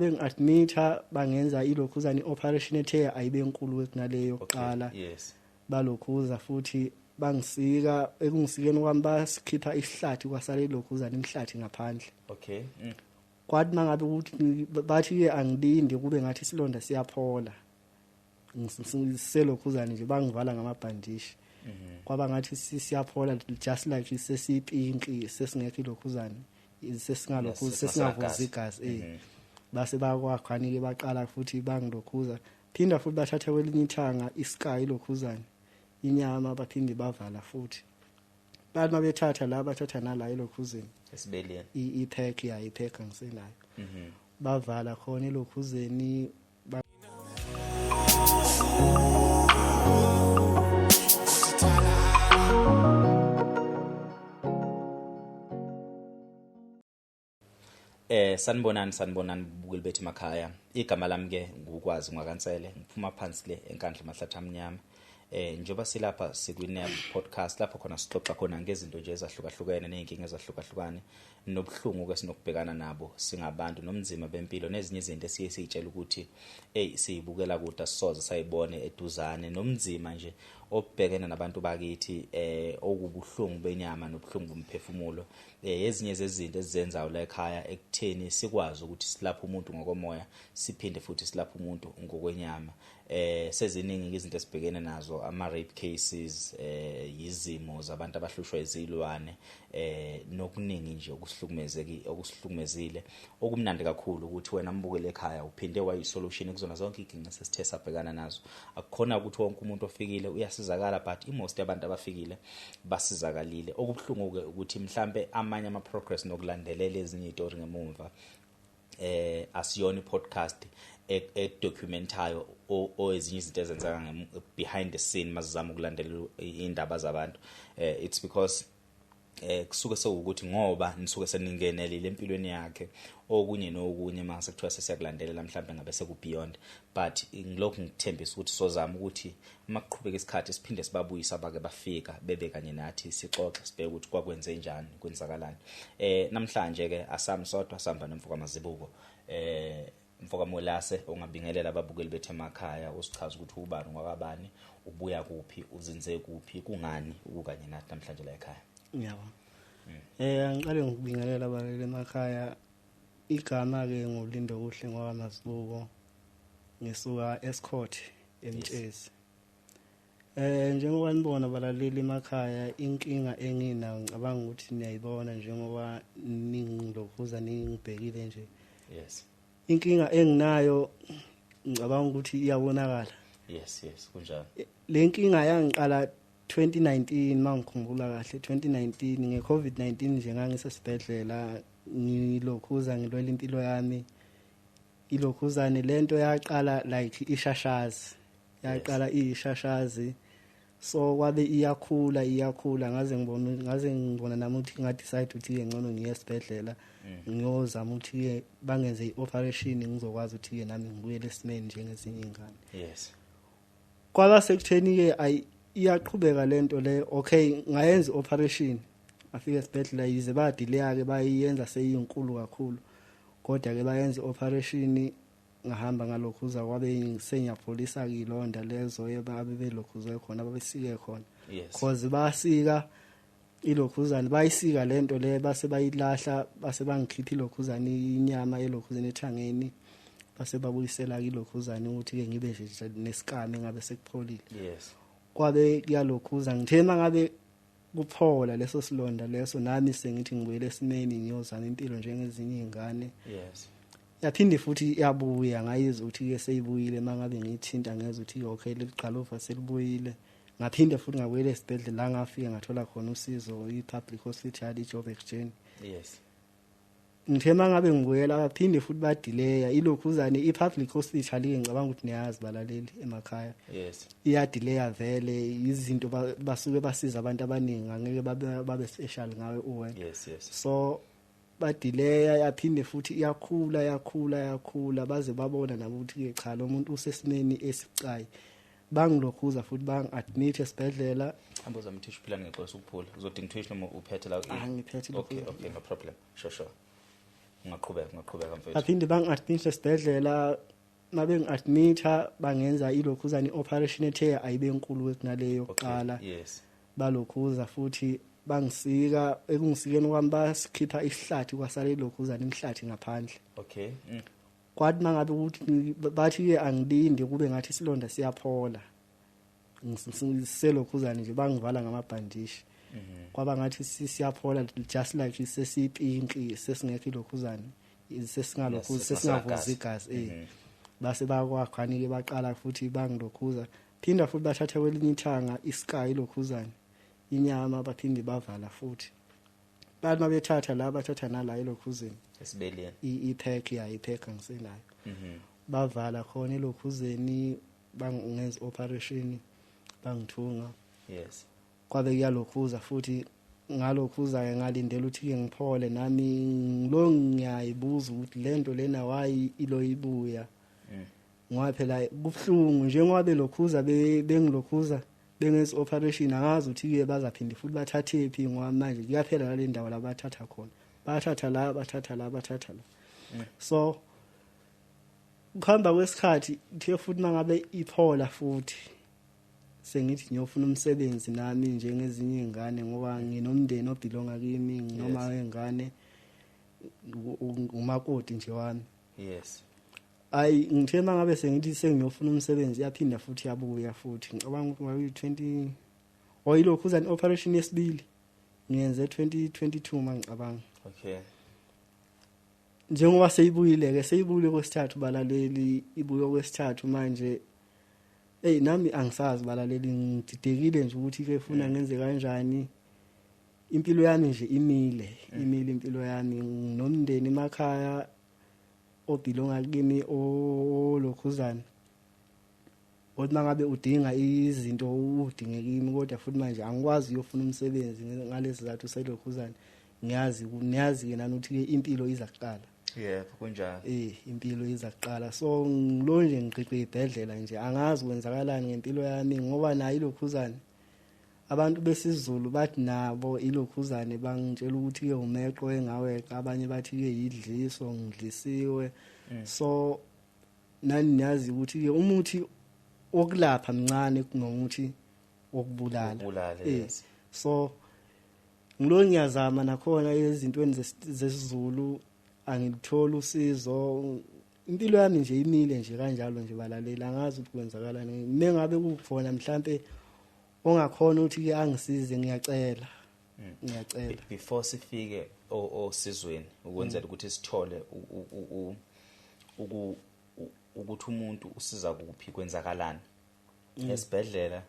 Mabengi-admitha, bangenza ilokhuzana, i-operation ethe ayibe nkulu kunaleyo yokuqala. Balokhuza futhi bangisika, ekungisikeni kwami basikhipha isihlathi, kwasala ilokhuzana imhlathi ngaphandle. Kwathi mangabe ukuthi bathi ke angilinde kube ngathi isilonda siyaphola, ngiselokhuzana nje bangivala ngamabhandishi. Kwaba ngathi siyaphola, just like sesipinki, sesingekho ilokhuzana, sesingalokhuza, sesingavuzi igazi. Base bakwakhani ke baqala futhi bangilokhuza, phinda futhi bathatha kwelinye ithanga isky ilokhuzana inyama, baphinde bavala futhi. Bathi mabethatha la, bathatha nala elokhuzeni esibeleni, i-pack ya i-pack angisenayo. Bavala khona elokhuzeni. Sanibonani, sanibonani bukeli bethu emakhaya. Igama lami ke ngukwazi ngwakansele, ngiphuma phansi le eNkandla, Mahlathi Amnyama. Njengoba silapha sikwi-NAP podcast, lapho khona sixoxa khona ngezinto nje ezahlukahlukene nezinkinga ezahlukahlukane nobuhlungu ke sinokubhekana nabo singabantu, nomzima bempilo, nezinye izinto esiye siyitshela ukuthi hey, siyibukela kude, asisoze sayibone eduzane, nomzima nje obhekene nabantu bakithi, okubuhlungu benyama nobuhlungu bomphefumulo. Ezinye zezinto esizenzayo la ekhaya ekutheni sikwazi ukuthi silaphe umuntu ngokomoya, siphinde futhi silaphe umuntu ngokwenyama. Seziningi izinto esibhekene nazo, ama rape cases, izimo zabantu abahlushwa izilwane, nokuningi nje okusihlukumezeki, okusihlukumezile. Okumnandi kakhulu ukuthi wena mbukele ekhaya uphinde wayi solution kuzona zonke inkinga sesithe sabhekana nazo. Akukhona ukuthi wonke umuntu ofikile uyasizakala, but i-most yabantu abafikile basizakalile. Okubuhlungu ke ukuthi mhlambe amanye ama progress nokulandelela ezinye izitori ngemumva, asiyona i-podcast edocumentayo o ezinye izinto ezenzeka behind the scene masizama ukulandelela indaba zabantu. It's because kusuke sekuwukuthi ngoba nisuke seningenelile empilweni yakhe, okunye nokunye mase kuthiwa sesiyakulandelela mhlawumbe ngabe seku beyond. But ngilokhu ngikuthembisa ukuthi sozama ukuthi makuqhubeka isikhathi siphinde sibabuyisa abake bafika bebe kanye nathi, sixoxe, sibheke ukuthi kwakwenze njani, kwenzakalani. Namhlanje ke asami sodwa, sihamba nomfoka Mazibuko. Mfoka Molase, ungabingelela ababukeli bethu emakhaya, usichaza ukuthi ubani, ngwakabani, ubuya kuphi, uzinze kuphi, kungani ukukanye nathi namhlanje la ekhaya? Ngiyabonga. Ngiqale ngokubingelela abalali emakhaya. Igama ke nguLindo Kuhle ngoba Mazibuko, ngisuka Escort eMtshezi. Njengoba nibona abalaleli emakhaya, inkinga enginayo ngicabanga ukuthi niyayibona njengoba ningilokhuza ningibhekile nje. Inkinga enginayo ngicabanga ukuthi iyabonakala. Yes, kunjalo. Le nkinga yangiqala 2019, mangikhumbula kahle, 2019 nge-COVID-19 nje. Ngangisesibhedlela ngilokhuza ngilwela impilo yami. Ilokhuzane lento yaqala like ishashazi, yaqala iyishashazi, so kwabe iyakhula, iyakhula, ngaze ngibona nami ukuthi nga-decide ukuthi ke ngcono ngiye esibhedlela, ngiyozama ukuthi ke bangenze i-operation, ngizokwazi ukuthi ke nami ngibuyele esimeni njengezinye ingane. Kwaba sekutheni ke ayi, iyaqhubeka lento le. Okay, ngayenza i-operation, afika esibhedlela, yize badilea ke bayiyenza seyinkulu kakhulu, kodwa ke bayenza i-operation. Ngahamba ngalokhuza, kwabe sengiyapholisa ke ilonda lezo ababe belokhuze khona, ababesike khona. Cause basika ilokhuzane, bayisika lento le, base bayilahla, base bangikhipha ilokhuzane inyama elokhuzane ethangeni, base babuyisela ilokhuzane ukuthi ke ngibe nje nesikame ngabe sekupholile. Kwabe kuyalokhuza, ngithe mangabe kuphola leso silonda leso, nami sengithi ngibuyele esimeni, ngiyozama impilo njengezinye izingane. Yaphinde futhi yabuya, ngayizwa ukuthi ke seyibuyile. Mangabe ngiyithinta ngezwe ukuthi okay, leliqalofa selibuyile. Ngaphinde futhi ngabuyela esibhedlela, la ngafika ngathola khona usizo, i-public hospital i-Joburg Jane. Ngithe mangabe ngibuyela, baphinde futhi badileya ilokhuzane i-public hospital ke. Ngicabanga ukuthi niyazi balaleli emakhaya, iyadileya vele izinto, basuke basiza abantu abaningi, angeke babe special ngawe uwena. So badileya, yaphinde futhi iyakhula, yakhula, yakhula, baze babona nabo ukuthi ke cha, lo muntu usesimeni esibucayi. Bangilokhuza futhi bangi-admit esibhedlela. Hamba uzama ithishu phela, ngixolisa ukuphula. Uzodinga ithishu noma uphethe la? Ah, ngiphethe. Okay, okay, no problem. Sure. Ungaqhubeka mfethu. Baphinde bangi-admit esibhedlela. Mabengi-admitha bangenza ilokhuzana i-operation ethe ayibe nkulu kunaleyo yokuqala. Yes. Balokhuza futhi bangisika, ekungisikeni kwami basikhipha isihlathi, kwasala ilokhuzana imhlathi ngaphandle. Okay. Kwathi mangabe ukuthi bathi ke angilinde kube ngathi isilonda siyaphola, ngiselokhuzana nje bangivala ngamabhandishi. Kwaba ngathi siyaphola, just like sesipinki, sesingekho ilokhuzana, sesingalokhu sesingavuzi igazi. Base bakwakhani ke baqala futhi bangilokhuza, phinda futhi bathatha kwelinye ithanga isky ilokhuzana inyama, baphinde bavala futhi. Bathi mabethatha la bathatha nala elokhuzeni esibeleni, i-pack ya i-pack angisenayo. Bavala khona elokhuzeni, bangenza operation, bangithunga. Yes. Kwabe kuyalokhuza futhi, ngalokhuza ke ngalindela ukuthi ke ngiphole nami. Lo ngiyayibuza ukuthi lento lena why ilo ibuya, ngoba phela kubhlungu njengoba belokhuza bengilokhuza bengenza operation, angazi ukuthi ke bazaphinde futhi bathathe phi, ngoba manje kuyaphela nale ndawo labathatha khona, bathatha la, bathatha la, bathatha la. So kuhamba kwesikhathi ithe futhi mangabe iphola futhi sengithi ngiyofuna umsebenzi nami njengezinye izingane, ngoba nginomndeni obhilonga kimi, nginoma wengane, umakoti nje wami. Yes. Ayi ngithe mangabe sengithi sengiyofuna umsebenzi, yaphinda futhi yabuya futhi. Ngicabanga ukuthi 20 oyilokhuza operation yesibili ngiyenze 2022 mangicabanga. Okay. Njengoba seyibuyile ke, seyibuyile kwesithathu balaleli, ibuye kwesithathu manje. Hey nami angisazi balaleli, ngididekile nje ukuthi ke funa ngenze kanjani. Impilo yami nje imile, imile impilo yami, nginomndeni emakhaya obhilonga kimi olokhuzana, othi mangabe udinga izinto udinge kimi, kodwa futhi manje angikwazi uyofuna umsebenzi ngalezi zathu selokhuzana. Ngiyazi niyazi ke nani ukuthi impilo iza kuqala. Yebo kunjalo. Impilo iza kuqala. So ngilo nje ngiqiqe ibhedlela nje, angazi kwenzakalani ngempilo yami, ngoba nayo ilokhuzana abantu besizulu bathi nabo ilokhuzane, bangitshela ukuthi ke umeqo engaweqa, abanye bathi ke yidliso, ngidlisiwe. So nani niyazi ukuthi ke umuthi wokulapha mncane kunomuthi wokubulala. Yes. So ngilo ngiyazama nakhona ezintweni zesiZulu, angilithola usizo. Impilo yami nje imile nje kanjalo nje balaleli, angazi ukuthi kwenzakalani. Mengabe kukhona mhlambe ongakhona ukuthi ke angisize, ngiyacela. Ngiyacela. Before sifike osizweni ukwenzela ukuthi sithole ukuthi umuntu usiza kuphi, kwenzakalani. Esibhedlela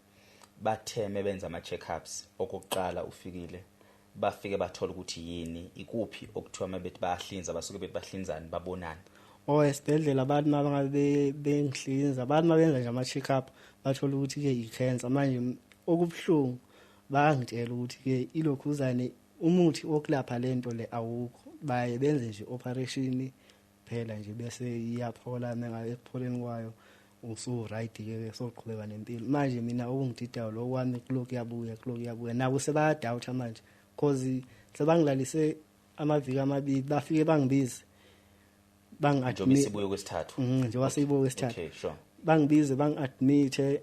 batheme benza ama check-ups okokuqala, ufikile bafike bathola ukuthi yini, ikuphi okuthiwa mabethi bayahlinza, basuke bethi bahlinzani, babonani. Esibhedlela bathi mangabe bengihlinza, bathi mabenza nje ama check-up bathola ukuthi ke i-cancer. Manje okubhlungu bayangitshela ukuthi ke ilokhuzane umuthi okulapha lento le awukho, baye benze nje operation phela nje bese iyaphola. Mengabe ekupholeni kwayo usu right ke, soqhubeka nempilo. Manje mina okungididayo lo kwami kulokhu yabuya, kulokhu yabuya, nabo sebayadoubt manje, cause sebangilalise amaviki amabili, bafike bangibize bangi-admit sibuye kwesithathu. Njengoba sibuye kwesithathu. Okay, sure. Bangibize bangi-admit,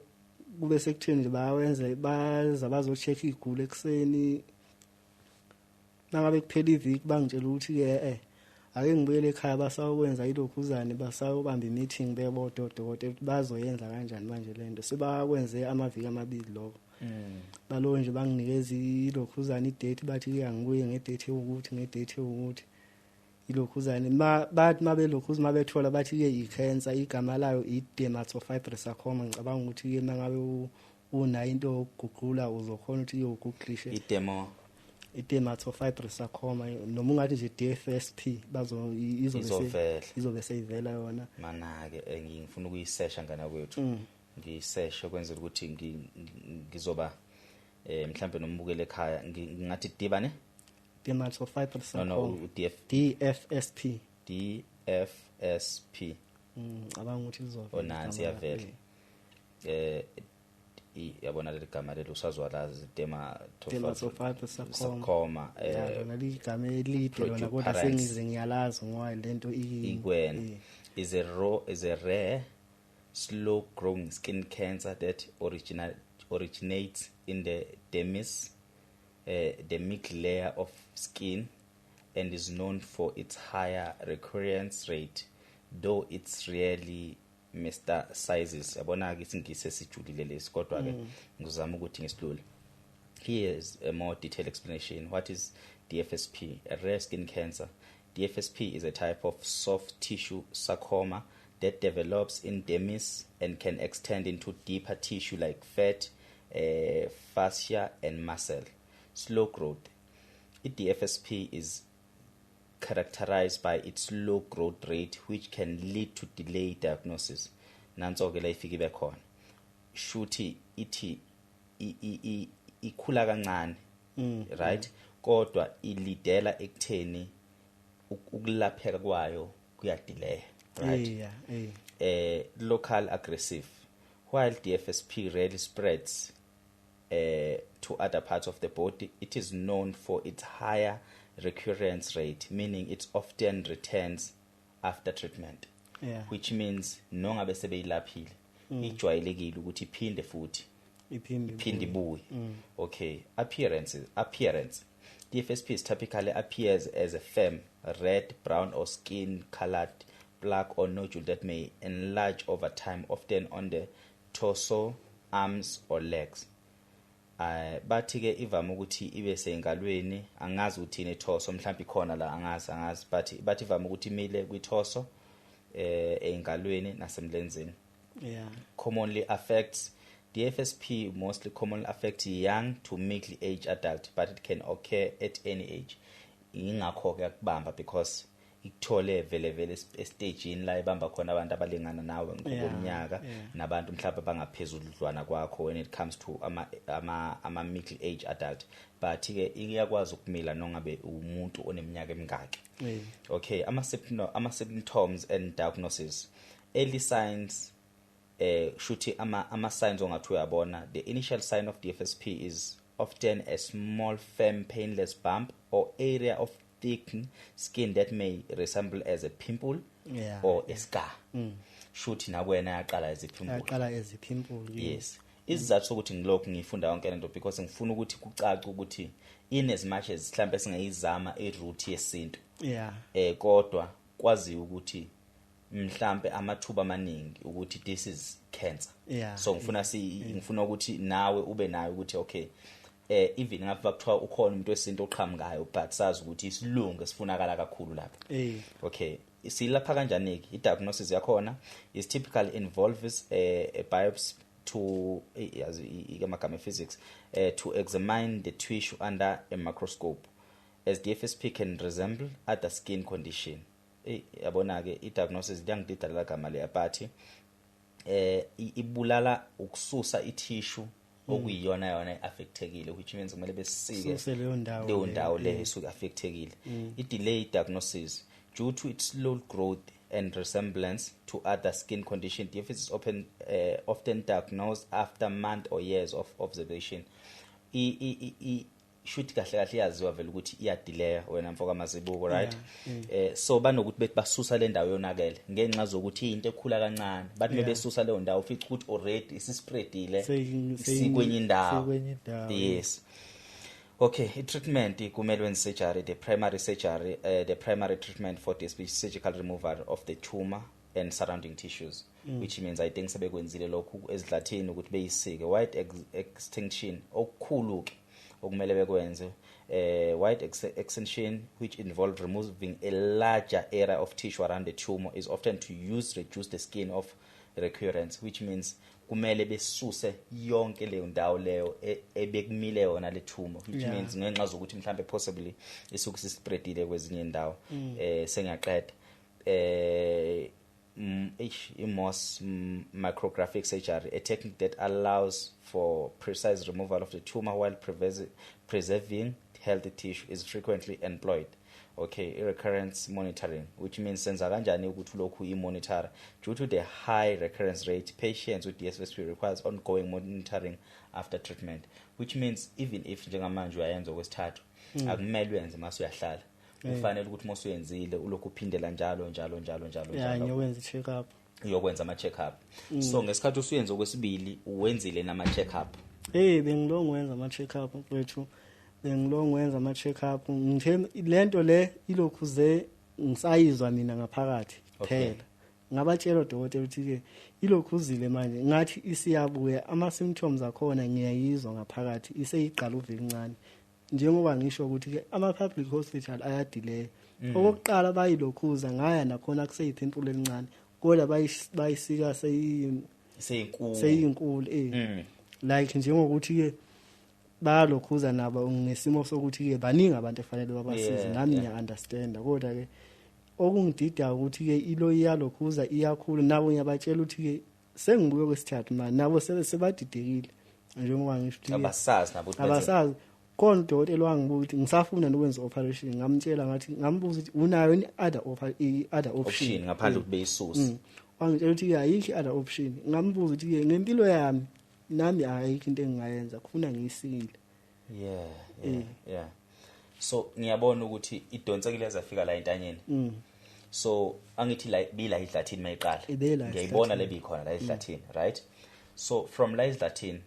kube sekutheni nje bawenze baza bazo-check igulu ekuseni. Nangabe kuphela iviki bangitshela ukuthi ke ake ngibuyele ekhaya, basawukwenza ilokhuzane, basawubamba i-meeting bebodwa odokotela ukuthi bazoyenza kanjani manje lento. Sebakwenze amaviki amabili lokho. Balo nje banginikeza ilokhuzane i-date, bathi ke angibuye nge-date ewukuthi, nge-date ewukuthi ilokhuzane. Bathi mabelokhuza mabethola bathi ke i-cancer, igama layo i-dermatofibrosarcoma. Ngicabanga ukuthi ke mangabe unayo into yokuguqula uzokhona ukuthi uyoguqlishe i-dermatofibrosarcoma, noma ungathi nje DFSP, bazo izobe seyivela yona. Mana ke ngifuna ukuyisesha ngana kwethu, ngiyiseshe kwenzela ukuthi ngizoba mhlambe nombukele ekhaya, ngingathi diba ne dermatofibrosarcoma. No, DFSP. DFSP. Ngicabanga ukuthi izovela. Onansi yavela. Yabona leli gama leli usazwalazi, dermatophytosarcoma. Sarcoma. Ya, lona ligama elide lona, kodwa protuberance. Sengize ngiyalazi ngoba lento Ikwena is a rare, slow growing skin cancer that originates in the dermis, the middle layer of skin, and is known for its higher recurrence rate, though it's rarely metastasizes. Yabona ke isingisi esijulile lesi, kodwa ke ngizama ukuthi ngisilule. Here is a more detailed explanation. What is DFSP? A rare skin cancer. DFSP is a type of soft tissue sarcoma that develops in dermis and can extend into deeper tissue like fat, fascia, and muscle. Slow growth. DFSP is characterized by its low growth rate, which can lead to delayed diagnosis. Nanso ke la ifike ibe khona. Shuthi ithi ikhula kancane, right, kodwa ilidela ekutheni ukulapheka kwayo kuyadelay, right? Yeah. Local aggressive. While DFSP rarely spreads to other parts of the body, it is known for its higher recurrence rate, meaning it often returns after treatment, which means nongabe sebeyilaphile, ijwayelekile ukuthi iphinde futhi iphinde iphinde ibuye. Okay, appearance. DFSP is typically appears as a firm red, brown or skin colored plaque or nodule that may enlarge over time, often on the torso, arms or legs. Bathi ke ivama ukuthi ibe seyingalweni, angazi ukuthi ini torso, mhlawumbe ikhona la, angazi, but bathi ivama ukuthi imile kwi-torso, eingalweni nasemlenzeni. Commonly affects DFSP mostly commonly affects young to middle age adult, but it can occur at any age. Ingakho ke yakubamba, because ikuthole vele vele estagini la ibamba khona abantu abalingana nawe ngokomnyaka nabantu mhlawumbe abangaphezudlwana kwakho when it comes to ama middle age adult, but ke iyakwazi ukumila nongabe umuntu oneminyaka emingaki. Okay, ama symptoms and diagnosis. Early signs, shuthi ama signs ongathi uyabona. The initial sign of DFSP is often a small, firm, painless bump or area of thick skin that may resemble as a pimple or a scar. Shuthi nakwena yaqala as a pimple. Yaqala as a pimple. Yes, isizathu sokuthi ngilokhu ngifunda yonke lento because ngifuna ukuthi kucace ukuthi in as much as mhlambe singayizama i-route yesintu, kodwa kwaziwa ukuthi mhlambe amathuba amaningi ukuthi this is cancer. So ngifuna ukuthi nawe ube nayo ukuthi okay, even ngapha kuthiwa ukhona umuntu wesintu oqhamukayo, but sazi ukuthi isilungu esifunakala kakhulu lapha. Okay, silapha kanjani ke? I-diagnosis yakhona is typically involves a biopsy to yazi amagama physics, to examine the tissue under a microscope, as DFSP can resemble other skin condition. Yabona ke i-diagnosis liyangidida la gama leya, but ibulala ukususa i-tissue okuyiyona yona affectekile, which means kumele besike Suse leyo ndawo leyo leyo. Ndawo le esuke affectekile. I-delayed diagnosis due to its slow growth and resemblance to other skin condition, DFS is often diagnosed after months or years of observation. I shuthi kahle kahle iyaziwa vele ukuthi iyadelaya wena mfoka mazibuko, right? So banokuthi bethi basusa le ndawo yonakele ngenxa zokuthi into ekhula kancane, bathi besusa leyo ndawo ufica ukuthi already isispreadile sikwenye indawo. Sikwenye indawo. Yes. Okay, i-treatment kumele wenze surgery. The primary surgery, the primary treatment for this is surgical removal of the tumor and surrounding tissues, which means I think sebekwenzile lokhu ezidlathini ukuthi beyisike. Wide extension okukhulu ke okumele bekwenze, wide extension, which involve removing a larger area of tissue around the tumor, is often to use reduce the skin of recurrence, which means kumele besuse yonke leyo ndawo leyo ebekumile yona le tumor, which means ngenxa zokuthi mhlambe possibly isuke sispreadile kwezinye indawo. Sengiyaqeda. I-Mohs micrographic surgery, a technique that allows for precise removal of the tumor while preserving healthy tissue, is frequently employed. Okay, i-recurrence monitoring, which means senza kanjani ukuthi lokhu i-monitor. Due to the high recurrence rate, patients with DSSP requires ongoing monitoring after treatment, which means even if njengamanje uyayenza okwesithathu, akumele uyenze mase uyahlala. Kufanele ukuthi mase uyenzile ulokhu uphindela njalo njalo njalo njalo Ya, njalo. Ngiyokwenza i-check up. Uyokwenza ama check up. So ngesikhathi usuyenza okwesibili, uwenzile nama check up? Hey, bengilongo ngiwenza ama check up, mfethu, bengilongo ngiwenza ama check up. Ngithe lento le ilokhuze ngisayizwa mina ngaphakathi phela. Ngabatshela udokotela ukuthi ke ilokhuzile manje ngathi isiyabuya, ama symptoms akhona ngiyayizwa ngaphakathi, iseyiqala uviki incane. Njengoba ngisho ukuthi ke ama public hospital ayadelay. Okokuqala bayilokhuza, ngaya nakhona kuseyipimple elincane, kodwa bayisika seyi Seyinkulu. Seyinkulu, eh. Like njengokuthi ke bayalokhuza nabo ngesimo sokuthi ke baningi abantu efanele babasize. Nami ngiya-understanda, kodwa ke okungidida ukuthi ke ilo iyalokhuza, iyakhula. Nabo ngiyabatshela ukuthi ke sengibuye kwesithathu manje, nabo sebadidekile njengoba ngisho ukuthi-ke Abasazi nabo ukuthi benzeni. Abasazi. Khona udokotela wangibuza ukuthi ngisafuna nokwenza operation. Ngamtshela ngathi, ngambuza ukuthi unayo yini other other option? Option ngaphandle ukuthi beyisuse. Wangitshela ukuthi ayikho i-other option. Ngambuza ukuthi-ke ngempilo yami nami ayikho into engingayenza, kufuna ngiyisikile. Yeah, so ngiyabona ukuthi idonsekile yazafika la entanyeni. So angithi la bila idlathini mayiqala? Ibela Ngiyayibona. esidlathini. Le bikhona la idlathini, right? So from la idlathini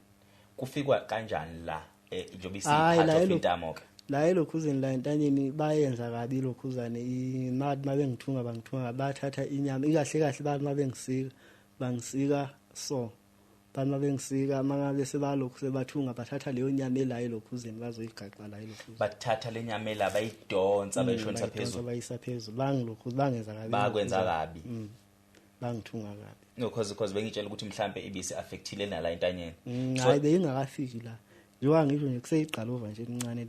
kufikwa kanjani la, njengoba Hhayi, isiphathi la of intamo ke? La elokhuzeni, la entanyeni, bayenza kabi ilokhuzane imali. Uma bengithunga, bangithunga, bathatha inyama ikahle kahle. Bathi uma bengisika, bangisika, so bathi uma bengisika, uma ngabe sebalokhu sebathunga, bathatha leyo nyama ela elokhuzeni, bazoyigaxa la elokhuzeni. Bathatha le nyama la, bayidonsa, bayishonisa Bayidonsa, phezulu. Bayisa phezulu. Bangilokhu bangenza kabi Bakwenza elokhuzeni. kabi. Bangithunga kabi. No, because bengitshela ukuthi mhlambe ibisi affectile nala entanyeni. So Hayi, beyingakafiki la. Njengoba ngisho nje, kuseyiqalova nje elincane,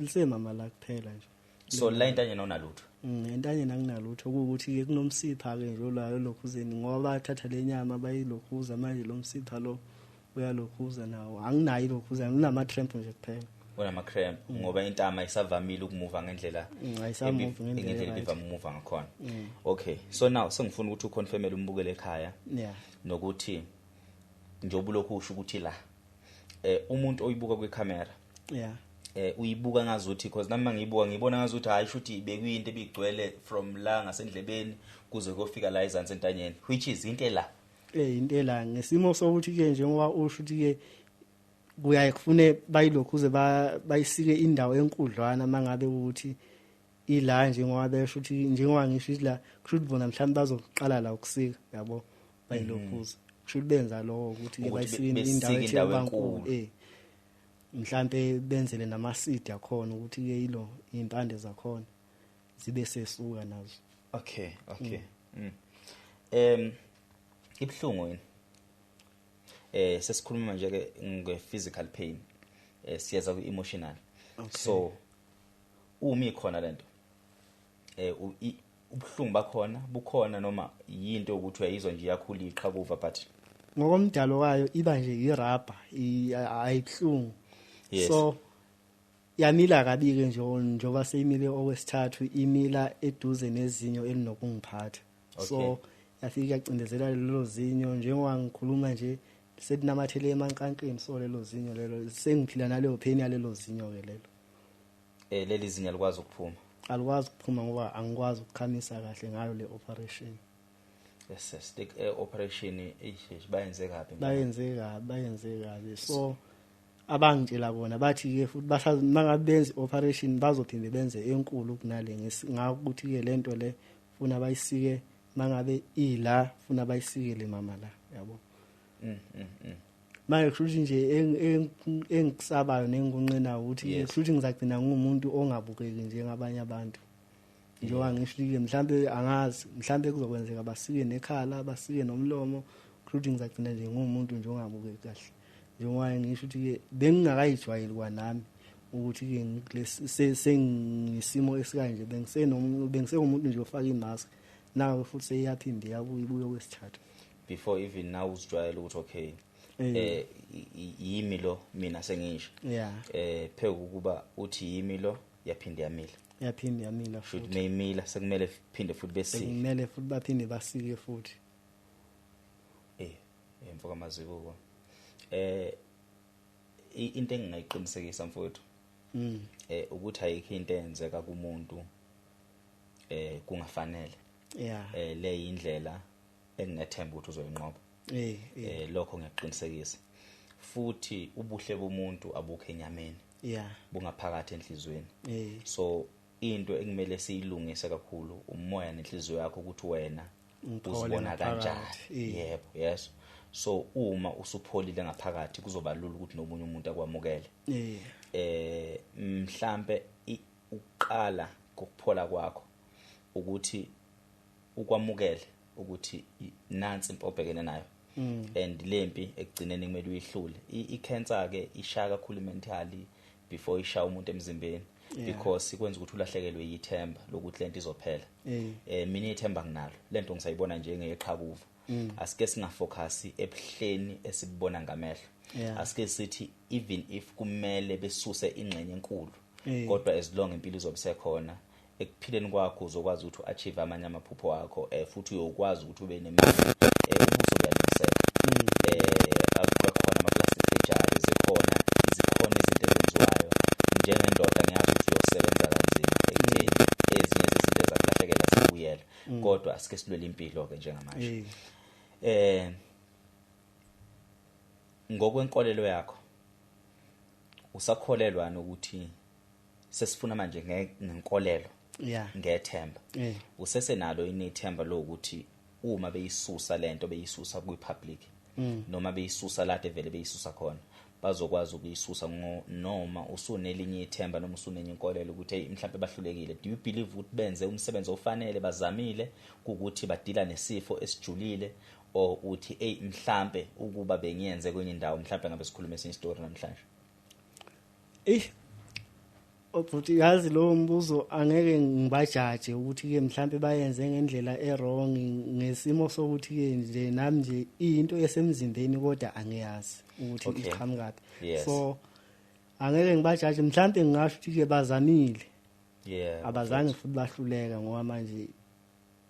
lisemama la kuphela nje. So la entanyeni awunalutho? Entanyeni anginalutho. Kuwukuthi-ke kunomsipha-ke nje olayo elokhuzeni, ngoba bathatha le nyama bayilokhuza. Manje lo msipha lo uyalokhuza nawo. Anginayo ilokhuza, nginama-cramp nje kuphela. Unama-cramp ngoba intama isavamile ukumuva ngendlela Ayisamuvi ngendlela ngendlela e-right. ibivame umuva ngakhona. Okay, so now sengifuna ukuthi uconfirmele umbukele ekhaya nokuthi njengoba ulokhu usho ukuthi la umuntu oyibuka kwikhamera uyibuka ngazuthi, because nami mangiyibuka ngibona ngazuthi hayi, shuthi ibekuyinto ebigcwele from la ngasendlebeni kuze kuyofika la ezansi entanyeni, which is into la. Into ela ngesimo sokuthi-ke njengoba usho ukuthi-ke kuyaye kufune bayilokhuze bayisike indawo enkudlwana. Mangabe ukuthi ila, njengoba besho ukuthi, njengoba ngisho ukuthi la, kusho ukuthi bona mhlawumbe bazoqala la ukusika, yabo, bayilokhuza. Kusho ukuthi benza lokho ukuthi-ke Ukuthi bayisike besike indawo ethe indawo ukuba enkulu. nkulu, mhlambe benzele nama-seed akhona ukuthi-ke ilo iy'mpande zakhona zibe sesuka nazo. Okay. Ibhlungu yini? Sesikhuluma nje ke nge physical pain. Siyeza ku emotional. So uma ikhona lento, ubuhlungu bakhona bukhona noma yinto ukuthi uyayizwa nje iyakhula, iqhakuva, but Ngokomdalo wayo iba nje irabha, ayibuhlungu. So yamila kabi-ke nje, njengoba seyimile okwesithathu, imila eduze nezinyo elinokungiphatha. So yafika yacindezela lelo zinyo. Njengoba ngikhuluma nje, selinamathele emankankeni. So lelo zinyo lelo, sengiphila naleyo pain yalelo zinyo-ke lelo. Leli zinyo likwazi ukuphuma? Alikwazi ukuphuma ngoba angikwazi ukukhamisa kahle ngayo le operation. Yes, the operation, eish, bayenze kabi. Bayenze kabi, bayenze kabi. So abangitshela bona bathi-ke futhi mangabe benze i-operation bazophinde benze enkulu kunale, ngakuthi-ke le nto le funa bayisike, mangabe ila funa bayisikele mama la, yabo. Manje kusho ukuthi nje engikusabayo nengikunqenayo ukuthi kusho ukuthi ngizagcina ngumuntu ongabukeki njengabanye abantu. Njengoba ngisho-ke, mhlambe angazi, mhlambe kuzokwenzeka basike nekhala, basike nomlomo. Kusho ukuthi ngizagcina nje ngumuntu nje ongabukeki kahle. Njengoba ngisho ukuthi-ke bengingakayijwayeli kwanami ukuthi-ke sengisimo esikanje. Bengisengumuntu nje ofaka imask, nawe futhi seyiyaphinde iyabuya, ibuye okwesithathu. Before even now uzijwayele ukuthi okay, yimi lo mina sengisho, pheke ukuba uthi yimi lo, yaphinde yamila. Yaphinde yamila futhi. Futhi. Mayimila sekumele phinde futhi besike. Sekumele futhi baphinde basike futhi. Mfoka Mazibuko, into engingayiqinisekisa mfowethu, ukuthi ayikho into eyenzeka kumuntu kungafanele. Le indlela enginethemba ukuthi uzoyinqoba. Lokho ngiyaqinisekisa. Futhi ubuhle bomuntu abukho enyameni, bungaphakathi enhliziyweni. So into ekumele siyilungise kakhulu umoya nenhliziyo yakho, ukuthi wena Ngiphole uzibona kanjani. Ngaphakathi. Yebo, yes. So uma usupholile ngaphakathi, kuzoba lula ukuthi nomunye umuntu akwamukele. Mhlambe ukuqala kokuphola kwakho ukuthi ukwamukele ukuthi nansi impi obhekene nayo, and lempi ekugcineni kumele uyihlule. I-cancer ke ishaya kakhulu mentally before ishaya umuntu emzimbeni, because ikwenza ukuthi ulahlekelwe yithemba lokuthi lento izophela. Mina ithemba nginalo, lento ngisayibona njengeqhakuva. Asike singafocus ebuhleni esibubona ngamehlo. Asike sithi even if kumele besuse ingxenye enkulu, kodwa as long impilo izobe sekhona ekuphileni kwakho, uzokwazi ukuthi uachieve amanye amaphupho akho, futhi uyokwazi ukuthi ube nemali, ubuso buyalungiseka, akukhona ama plastic surgery, zikhona izinto ezenziwayo. Njengendoda ngiyazi ukuthi uyosebenza kanzima ekutheni ezinye zezinto ezakulahlekela zibuyele, kodwa asike silwele impilo ke njengamanje. Ngokwenkolelo yakho, usakholelwa nokuthi sesifuna manje ngenkolelo, ngethemba, usesenalo inethemba lokuthi uma beyisusa lento, beyisusa kwi-public noma beyisusa lade vele beyisusa khona, bazokwazi ukuyisusa, noma usunelinye ithemba noma usunenye inkolelo ukuthi hey, mhlawumbe bahlulekile? Do you believe ukuthi benze umsebenzi ofanele, bazamile ukuthi badila nesifo esijulile, or uthi hey, mhlambe ukuba bengiyenze kwenye indawo, mhlambe ngabe sikhuluma esinye story namhlanje? Obhuti, yazi lo mbuzo angeke ngibajaje ukuthi ke mhlambe bayenze ngendlela e-wrong, ngesimo sokuthi ke nje nami nje into esemzimbeni kodwa angiyazi ukuthi iqhamukaphi. So angeke ngibajaje, mhlambe ngingasho ukuthi ke bazamile, abazange futhi bahluleka, ngoba manje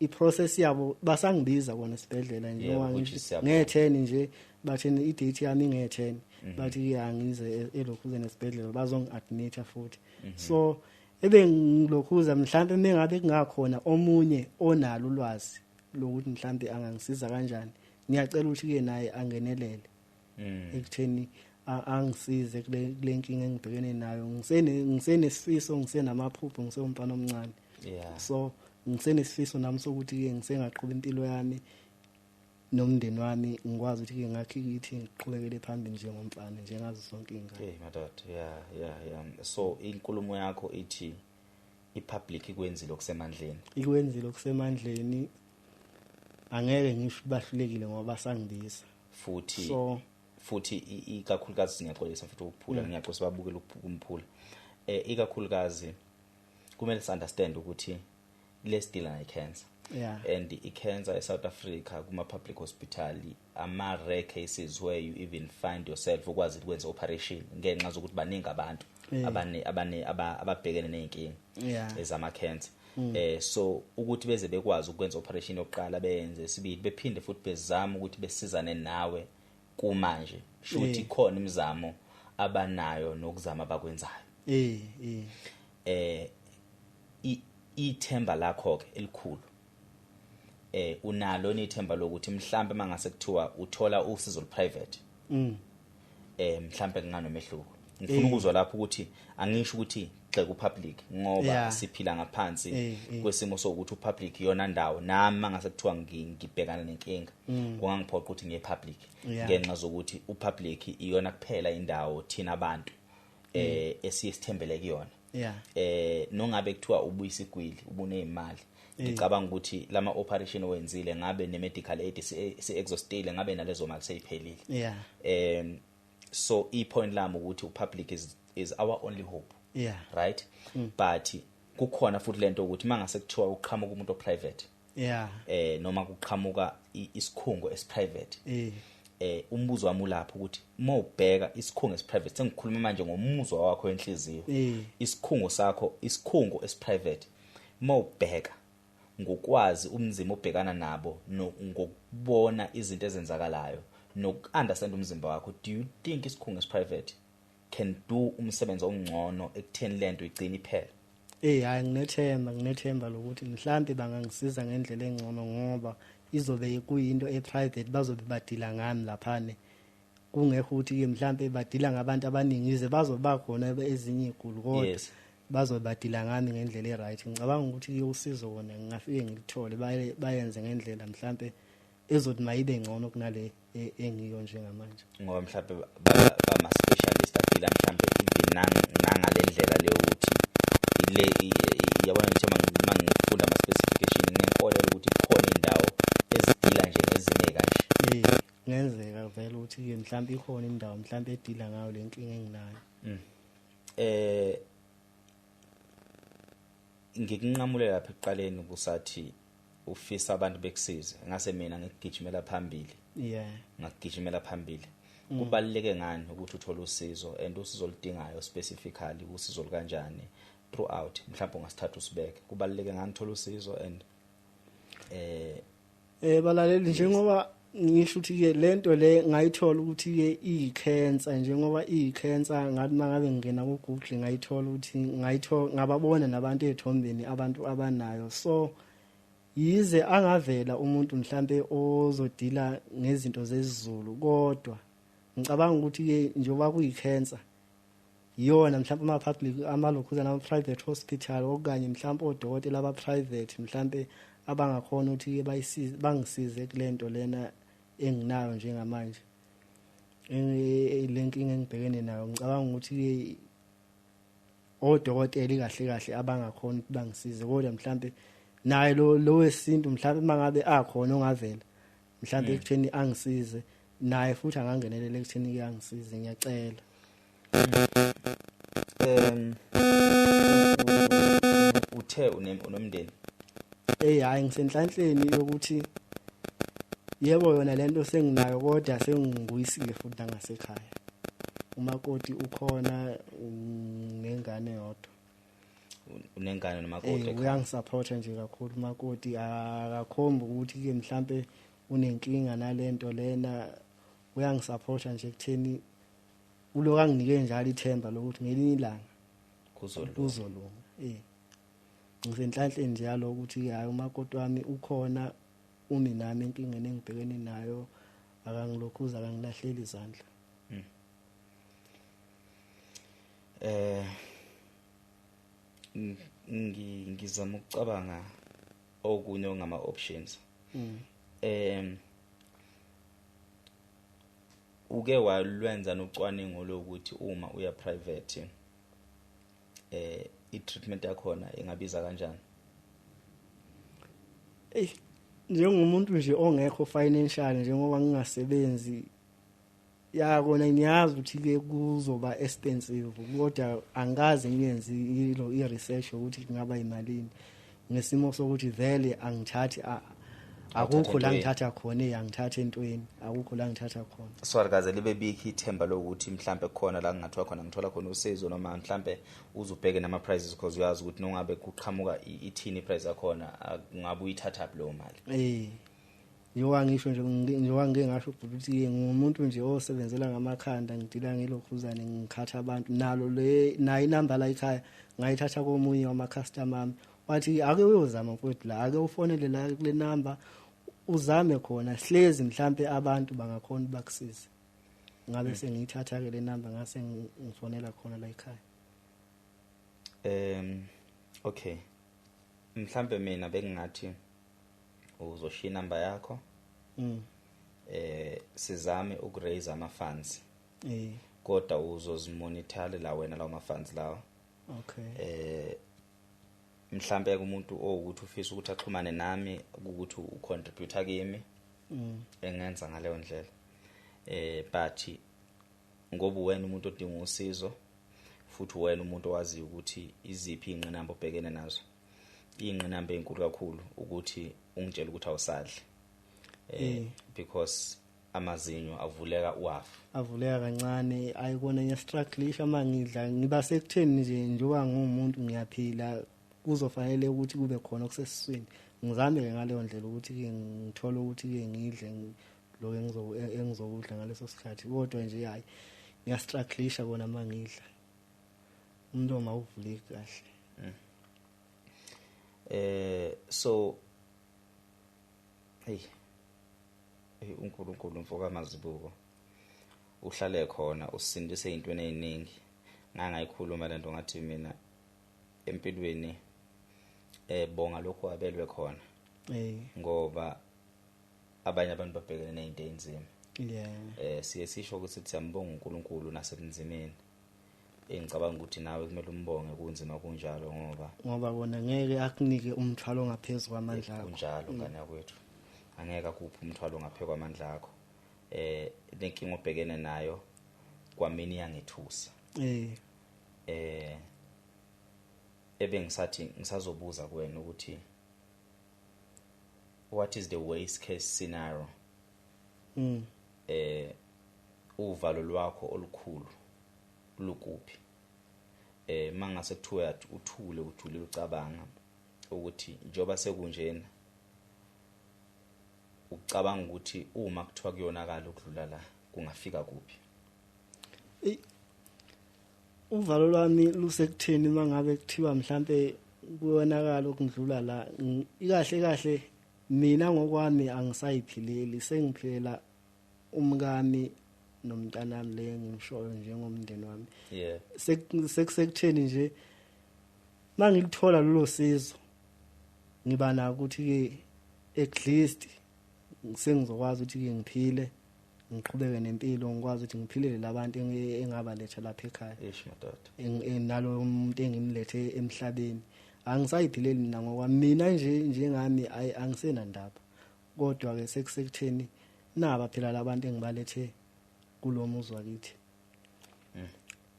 iprocess yabo basangibiza kona esibhedlela nje, ngoba which ngisho is siyabonga. nge-10 nje bathini, i-date yami nge-10, bathi ke angize elokhuze nesibhedlela, bazongi-admit futhi. So ebe ngilokhuza mhlambe mengabe kungakhona omunye onalo ulwazi lokuthi mhlambe angangisiza kanjani, ngiyacela ukuthi ke naye angenelele ekutheni angisize kule nkinga engibhekene nayo. Ngisenesifiso, ngisenamaphupho, ngisewumfana omncane. So ngisenesifiso nami sokuthi ke ngisengaqhuba impilo yami nomndeni wami, ngikwazi ukuthi ke ngakhe kithi ngiqhubekele phambili njengomfana njengazo zonke izingane. Hey madoda, yeah. So inkulumo yakho ithi ipublic ikwenzile okusemandleni. Ikwenzile okusemandleni, angeke ngisho bahlulekile ngoba basangibiza. Futhi So futhi ikakhulukazi, ngiyaxolisa futhi ukuphula, ngiyaxolisa babukela ukumphula. Ikakhulukazi kumele si understand ukuthi lesidila nayi cancer. And i-cancer eSouth Africa kuma public hospital, ama rare cases where you even find yourself ukwazi ukwenza operation ngenxa zokuthi baningi abantu abane ababhekene nezinkinga ezama cancer. So ukuthi beze bekwazi ukwenza operation yokuqala, beyenze sibili, bephinde futhi bezama ukuthi besizane nawe kumanje, shuthi khona imizamo abanayo nokuzama abakwenzayo. eh eh Ithemba lakho ke elikhulu, unalo nithemba lokuthi mhlambe mangase kuthiwa uthola usizo private, mhlambe kunganomehluko? Ngifuna ukuzwa lapho ukuthi angisho ukuthi gxeka upublic ngoba siphila ngaphansi kwesimo sokuthi upublic iyona ndawo. Nami mangase kuthiwa ngibhekana nenkinga, kungangiphoqa ukuthi ngiye public, ngenxa zokuthi upublic iyona kuphela indawo thina abantu esiye sithembele kuyona. Nongabe kuthiwa ubuyisa igwili ubunezimali, ngicabanga ukuthi lama operation owenzile ngabe ne medical aid si exhaustile, ngabe nalezo mali seyiphelile. So i point lami ukuthi upublic is our only hope, right? But kukhona futhi lento ukuthi mangase kuthiwa uqhamuka umuntu oprivate, noma kuqhamuka isikhungo esiprivate, Umbuzo wami ulapho ukuthi mawubheka isikhungo esiprivate, sengikhuluma manje ngomuzwa wakho wenhliziyo, isikhungo sakho, isikhungo esiprivate, mawubheka ngokwazi umzimba obhekana nabo, ngokubona izinto ezenzakalayo noku-understand umzimba wakho, do you think isikhungo esiprivate can do umsebenzi ongcono ekutheni lento igcine iphela? Hayi, nginethemba lokuthi mhlambe bangangisiza ngendlela engcono, ngoba izobe kuyinto e-private, bazobe badila ngami laphane, kungekho ukuthi-ke mhlambe badila ngabantu abaningi, ize bazoba khona ezinye iy'guli, kodwa bazobe badila ngami ngendlela e-right. Ngicabanga ukuthi-ke usizo kona ngingafike ngilithole, bayenze ngendlela mhlambe ezothi mayibe ngcono kunale engiyo njengamanje, ngoba mhlambe bama-specialist adila mhlambe even nangale ndlela leyo ukuthi le yabona, ngithi uma ngifunda ama-specification nginenkolelo ukuthi kukhona indawo ezidila nje ngezinye kanje. Kungenzeka vele ukuthi-ke mhlambe ikhona indawo mhlambe edila ngayo le nkinga enginayo. Ngikunqamule lapha ekuqaleni kusathi ufisa abantu bekusize, ngase mina ngikugijimela phambili. Ngakugijimela phambili. Kubaluleke ngani ukuthi uthole usizo, and usizo oludingayo specifically usizo olukanjani throughout, mhlawumbe ungasithatha usibeke, kubaluleke ngani uthola usizo and balaleli, njengoba ngisho ukuthi ke lento le ngayithola ukuthi ke iyi-cancer, njengoba iyi-cancer ngathi mangabe ngingena ku Google ngayithola ukuthi ngayithola, ngababona nabantu ethombeni abantu abanayo. So yize angavela umuntu mhlambe ozodila ngezinto zesiZulu, kodwa ngicabanga ukuthi ke njengoba kuyi-cancer iyona mhlawumbe ama-public, amalokhuzana ama-private hospital, okanye mhlawumbe odokotela aba-private mhlawumbe abangakhona ukuthi bayisize, bangisize kulento lena enginayo njengamanje, le nkinga engibhekene nayo. Ngicabanga ukuthi odokotela kahle kahle abangakhona ukuthi bangisize, kodwa mhlawumbe naye lo wesintu mhlawumbe mangabe akhona ongavela mhlawumbe ekutheni angisize, naye futhi angangenelela ekutheni ke angisize, ngiyacela. Uthe unomndeni? Hayi, ngisenhlanhleni yokuthi yebo yona lento senginayo, kodwa sengibuyisile futhi nangasekhaya. Umakoti ukhona, nengane yodwa. Unengane nomakoti? Uyangisupport nje kakhulu umakoti, akakhombi ukuthi ke mhlambe unenkinga nalento lena, uyangisupport nje ekutheni ulo anginike njalo ithemba lokuthi ngelinye ilanga kuzolunga. Ngisenhlanhleni njalo ukuthi hayi umakoti wami ukhona, umi nami enkingeni engibhekene nayo, akangilokhuza, akangilahleli izandla. Ngizama ukucabanga okunye ongama options. Uke walwenza nocwaningo lokuthi uma uya private i-treatment yakhona ingabiza kanjani? Njengomuntu nje ongekho financial, njengoba ngingasebenzi, yakona ngiyazi ukuthi ke kuzoba expensive, kodwa angikaze ngiyenze i-research ukuthi kungaba imalini, ngesimo sokuthi vele angithathi, akukho la ngithatha khona, angithatha entweni, akukho la ngithatha khona. So alikaze libe bikho ithemba lokuthi mhlambe khona la ngingathola khona, ngithola khona usizo, noma mhlambe uzubheke nama prices, because uyazi ukuthi nongabe kuqhamuka ithini price yakhona, ungabe uyithatha leyo mali. Njengoba ngisho nje, njengoba ngike ngasho ukuthi ngumuntu nje osebenzela ngamakhanda, ngidila ngelokhuzane, ngikhatha abantu, nalo le nayo inamba la ekhaya ngayithatha komunye wama-customer ami, wathi ake uyozama mfowethu la, ake ufonele la kule namba uzame khona, hlezi mhlambe abantu bangakhona bakusize. Ngabe sengiyithatha ke le namba ngase ngifonela khona la ekhaya. Okay, mhlambe mina bengingathi uzoshiya inamba yakho, sizame ukuraise ama funds, kodwa uzozimonitor la wena lawo ma funds lawo. Okay. Mhlambe umuntu owukuthi ufisa ukuthi axhumane nami ukuthi ucontribute kimi, engenza ngaleyo ndlela. But ngoba wena umuntu odinga usizo, futhi wena umuntu owaziyo ukuthi iziphi ingqinamba obhekene nazo, ingqinamba enkulu kakhulu ukuthi ungitshele ukuthi awusadli, because Amazinyo avuleka uhafu. Avuleka kancane, ayikona ngiyastrugglisha mangidla, ngiba sekutheni nje njengoba ngumuntu ngiyaphila, kuzofanele ukuthi kube khona okusesiswini. Ngizame ke ngaleyo ndlela ukuthi ke ngithole ukuthi ke ngidle lokho engizokudla ngaleso sikhathi, kodwa nje hayi ngiyastrugglisha kona mangidla, umlomo awuvuleki kahle. So hey, uNkulunkulu mfoka Mazibuko uhlale khona usindise ezintweni eziningi. Ngangayikhuluma lento ngathi mina empilweni bonga lokho abelwe khona, ngoba abanye abantu babhekene nezinto ezinzima. Siye sisho ukuthi siyambonga uNkulunkulu nasebunzimeni. Engicabanga ukuthi nawe kumele umbonge kunzima kunjalo, ngoba bona ngeke akunike umthwalo ngaphezulu kwamandla akho. Kunjalo ngane yakwethu, angeke akuphe umthwalo ngaphezulu kwamandla akho. Lenkinga obhekene nayo kwamini yangethusa. Ebengisathi ngisazobuza kuwena ukuthi what is the worst case scenario? Uvalo lwakho olukhulu lukuphi? Mangase kuthiwa uthule ujulile ucabanga ukuthi njoba sekunjena, ucabanga ukuthi uma kuthiwa kuyonakala ukudlula la kungafika kuphi? Uvalo lwami lusekutheni mangabe kuthiwa mhlambe kuyonakala ukudlula la, ikahle kahle mina ngokwami angisayiphileli, sengiphilela umkami nomntanami le ngishoyo njengomndeni wami. Sekutheni nje mangilithola lolo sizo ngiba nako ukuthi ke at least sengizokwazi ukuthi ke ngiphile, ngiqhubeke nempilo, ngikwazi ukuthi ngiphilele labantu engabaletha lapha ekhaya. Eish madoda, nalo umuntu engimlethe emhlabeni angisayiphileli mina ngokwami, mina nje njengami angisenandaba, kodwa ke sekusekutheni naba phela labantu engibalethe kulomuzi wakithi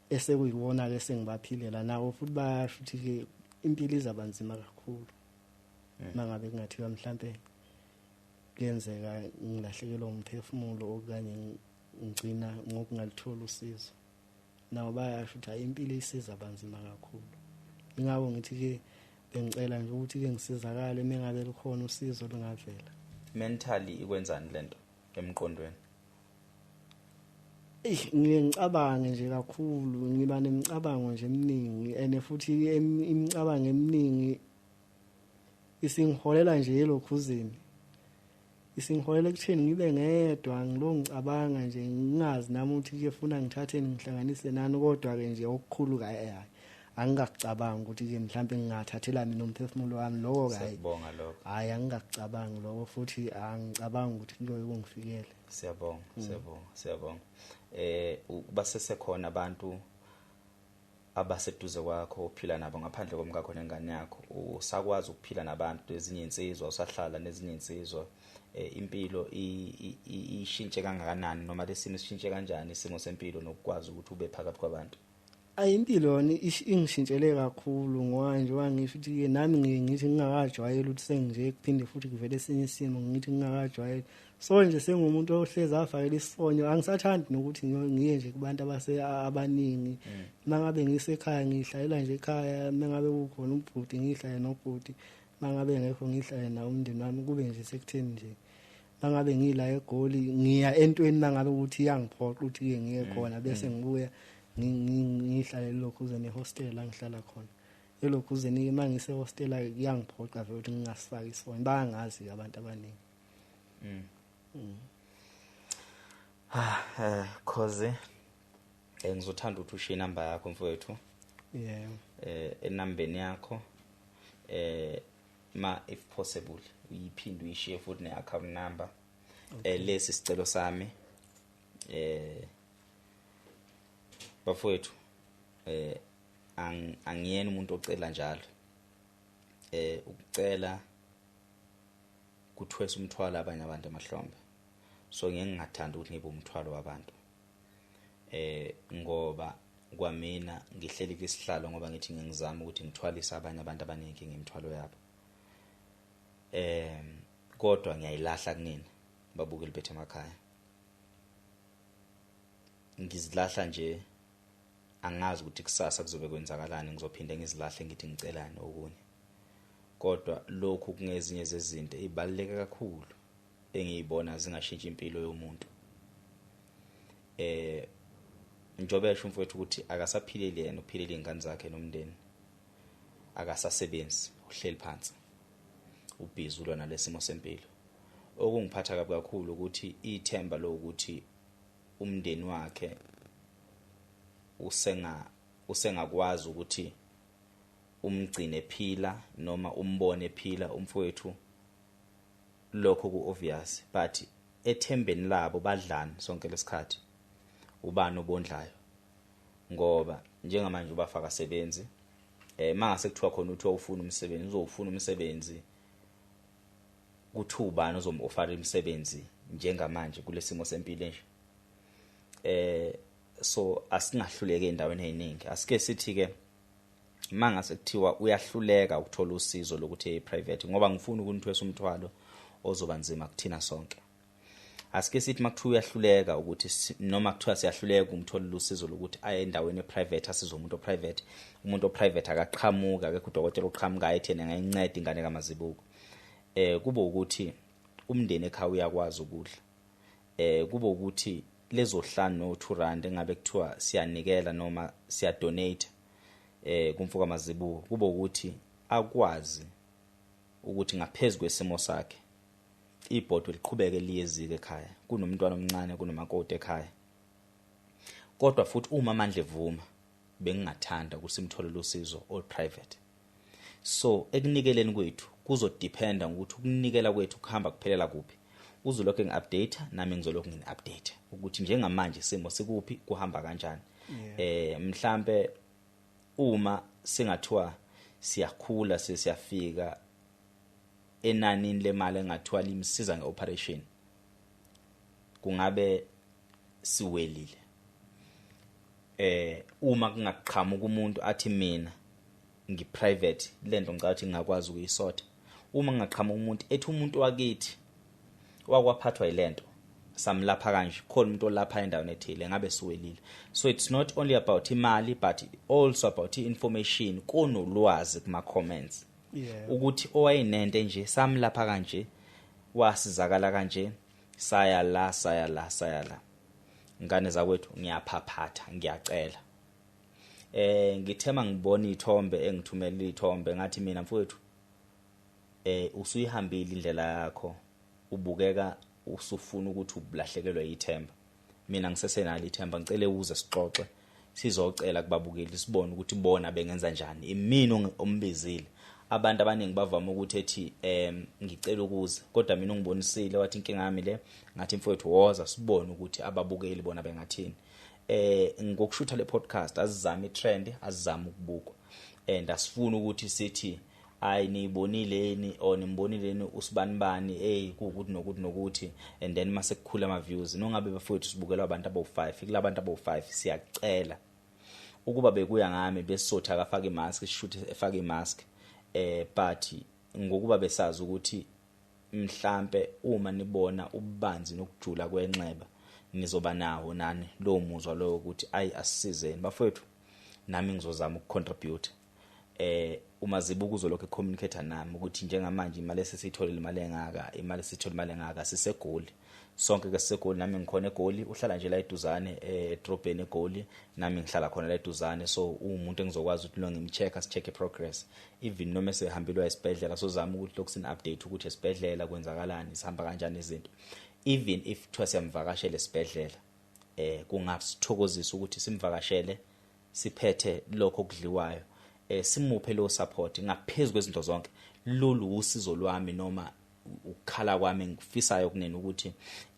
esekuyiwona ke sengibaphilela nawo, futhi bayasho ukuthi ke impilo izabanzima kakhulu mangabe kungathiwa mhlambe kuyenzeka ngilahlekelwa umphefumulo okanye ngigcina ngokungalitholi usizo. Nawo bayasho ukuthi hayi impilo isiza banzima kakhulu. Ingakho ngithi ke bengicela nje ukuthi ke ngisizakale mengabe lukhona usizo lungavela. Mentally ikwenzani lento emqondweni? Ngiye ngicabange nje kakhulu, ngiba nemicabango nje eminingi, and futhi imicabango eminingi isingiholela nje elokhuzeni, isingiholela ekutheni ngibe ngedwa, ngilo ngicabanga nje ngingazi nami ukuthi ke funa ngithatheni ngihlanganise nani, kodwa ke nje okukhulu kayi angingakucabangi ukuthi ke mhlambe ngingathathela mina umphefumulo wami lokho kayi. Siyabonga lokho. Hayi angingakucabangi lokho, futhi angicabangi ukuthi kuyoye kungifikele. Siyabonga, siyabonga, siyabonga. Basesekhona abantu abaseduze kwakho ophila nabo ngaphandle komkakho nengane yakho, usakwazi ukuphila nabantu ezinye insizwa, usahlala nezinye insizwa, impilo ishintshe kangakanani noma lesimo sishintshe kanjani isimo sempilo nokukwazi ukuthi ube phakathi kwabantu? Ayimpilo yona ingishintshele kakhulu, ngoba nje wangisho ukuthi nami ngithi ngingakajwayeli ukuthi senginje kuphinde futhi kuvele esinye isimo, ngithi ngingakajwayeli. So nje sengumuntu ohlezi afakele isifonyo, angisathandi nokuthi ngiye nje kubantu abaningi. Mangabe ngisekhaya ngihlalela nje ekhaya, mangabe kukhona ubhuti ngihlale nobhuti, mangabe ngekho ngihlale nawo umndeni wami, kube nje sekutheni nje mangabe ngila eGoli ngiya entweni mangabe ukuthi iyangiphoqa ukuthi ke ngiye khona, bese ngibuya ngihlale lokhuze nehostel la ngihlala khona. Elokhuze nike mangise hostel kuyangiphoqa vele ukuthi ngingasifaki isifonyo, bayangazi abantu abaningi. Khoze ngizothanda ukuthi ushiye inamba yakho mfowethu. Yeah. Enambeni yakho ma if possible uyiphinde uyishiye futhi ne-account number. Lesi sicelo sami. Bafowethu angiyena umuntu ocela njalo. Ukucela kuthwesa umthwalo abanye abantu emahlombe. So ngeke ngingathanda ukuthi ngibe umthwalo wabantu. Ngoba kwamina ngihleli kwisihlalo ngoba ngithi ngizama ukuthi ngithwalise abanye abantu abaningi ngemithwalo yabo. Kodwa ngiyayilahla kunini babukeli bethu emakhaya. Ngizilahla nje, angazi ukuthi kusasa kuzobe kwenzakalani, ngizophinde ngizilahle ngithi ngicelani okunye. Kodwa lokhu kungezinye zezinto ezibaluleke kakhulu engiyibona zingashintsha impilo yomuntu. Njobe esho umfowethu ukuthi akasaphileli yena, uphilele izingane zakhe nomndeni, akasasebenzi, uhleli phansi, ubhizi ulwa nalesimo sempilo. Okungiphatha kabi kakhulu ukuthi ithemba lokuthi umndeni wakhe usengakwazi ukuthi umgcine ephila noma umbone ephila umfowethu, lokho ku obvious, but ethembeni labo badlani sonke lesikhathi, ubani obondlayo? Ngoba njengamanje ubafaka sebenzi, mangase kuthiwa khona uthi ufuna umsebenzi, uzowufuna umsebenzi kuthi ubani ozomoffer imisebenzi njengamanje kulesimo sempilo nje? So asingahluleki endaweni eziningi. Asike sithi ke mangase kuthiwa uyahluleka ukuthola usizo lokuthi eye private, ngoba ngifuna ukunithwesa umthwalo ozoba nzima kuthina sonke. Asike sithi makuthiwa uyahluleka ukuthi noma kuthiwa siyahluleka umtholela usizo lokuthi aye endaweni eprivate, asize umuntu oprivate, umuntu oprivate akaqhamuka, akekho udokotela oqhamukayo ethi yena engayinceda ingane kaMazibuko. Kube ukuthi umndeni ekhaya uyakwazi ukudla, kube ukuthi lezo 5 no 2 rand engabe kuthiwa siyanikela noma siyadonate kumfoka Mazibuko, kube ukuthi akwazi ukuthi ngaphezulu kwesimo sakhe ibhodwe liqhubeke liyezike ekhaya, kunomntwana omncane, kunomakoti ekhaya. Kodwa futhi uma amandla evuma, bengingathanda ukuthi simtholele usizo all private. So ekunikeleni kwethu kuzodependa ngokuthi ukunikela kwethu kuhamba kuphelela kuphi. Uzolokhu ngi-update, nami ngizolokhu ngini-update ukuthi njengamanje isimo sikuphi, kuhamba kanjani. Mhlambe uma singathiwa siyakhula sesiyafika enanini lemali engathiwa limsiza ngeoperation, kungabe siwelile. Uma kungaqhamuka umuntu athi mina ngiprivate lento ngicela ukuthi ngingakwazi ukuyisotha, uma ngaqhamuka umuntu ethi umuntu wakithi wakwaphathwa yilento samlapha kanje, khona umuntu olapha endaweni ethile, ngabe siwelile. So it's not only about imali but also about information, konolwazi kuma comments ukuthi owayinento nje samlapha kanje, wasizakala kanje, saya la saya la saya la. Ngane zakwethu, ngiyaphaphatha, ngiyacela. Ngithema ngibona ithombe, engithumela ithombe, ngathi mina mfowethu usuyihambile indlela yakho, ubukeka usufuna ukuthi ulahlekelwe ithemba. Mina ngisesenalo ithemba, ngicela uze sixoxe, sizocela kubabukeli sibone ukuthi bona bengenza njani. Imina ombizile. Abantu abaningi bavama ukuthi ethi ngicela ukuza, kodwa mina ungibonisile wathi inkinga yami le, ngathi mfowethu woza sibone ukuthi ababukeli bona bengathini. Ngokushutha le podcast azizame itrend, azizame ukubukwa, and asifuni ukuthi sithi ayi niyibonileni or nimbonileni usibanibani, hey kuukuthi nokuthi nokuthi, and then mase kukhula ama views. Nongabe bafowethu sibukelwa abantu abawu5, kulabantu abawu5 siyacela ukuba bekuya ngami besotha akafaka imask, sishuthe efaka imask, but ngokuba besazi ukuthi mhlambe uma nibona ububanzi nokujula kwenxeba nizoba nawo nani lo muzwa lo ukuthi ayi asisizeni bafowethu, nami ngizozama ukucontribute. uMazibuko uzolokhu ecommunicate nami ukuthi njengamanje imali esesiyitholile imali engaka, imali esithola imali engaka, siseGoli sonke ke, siseGoli, nami ngikhona eGoli, uhlala nje la eduzane edrobheni eGoli, nami ngihlala khona la eduzane. So umuntu engizokwazi ukuthi lo ngimcheck, sicheck progress, even noma esehambile esibhedlela, sozama ukuthi lokhu sin update ukuthi esibhedlela kwenzakalani, sihamba kanjani izinto. Even if kuthiwa siyamvakashela esibhedlela, kungasithokozisa ukuthi simvakashele siphethe lokho okudliwayo, simuphe lo support. Ngaphezulu kwezinto zonke, lolu usizo lwami noma ukukhala kwami engifisayo kunene ukuthi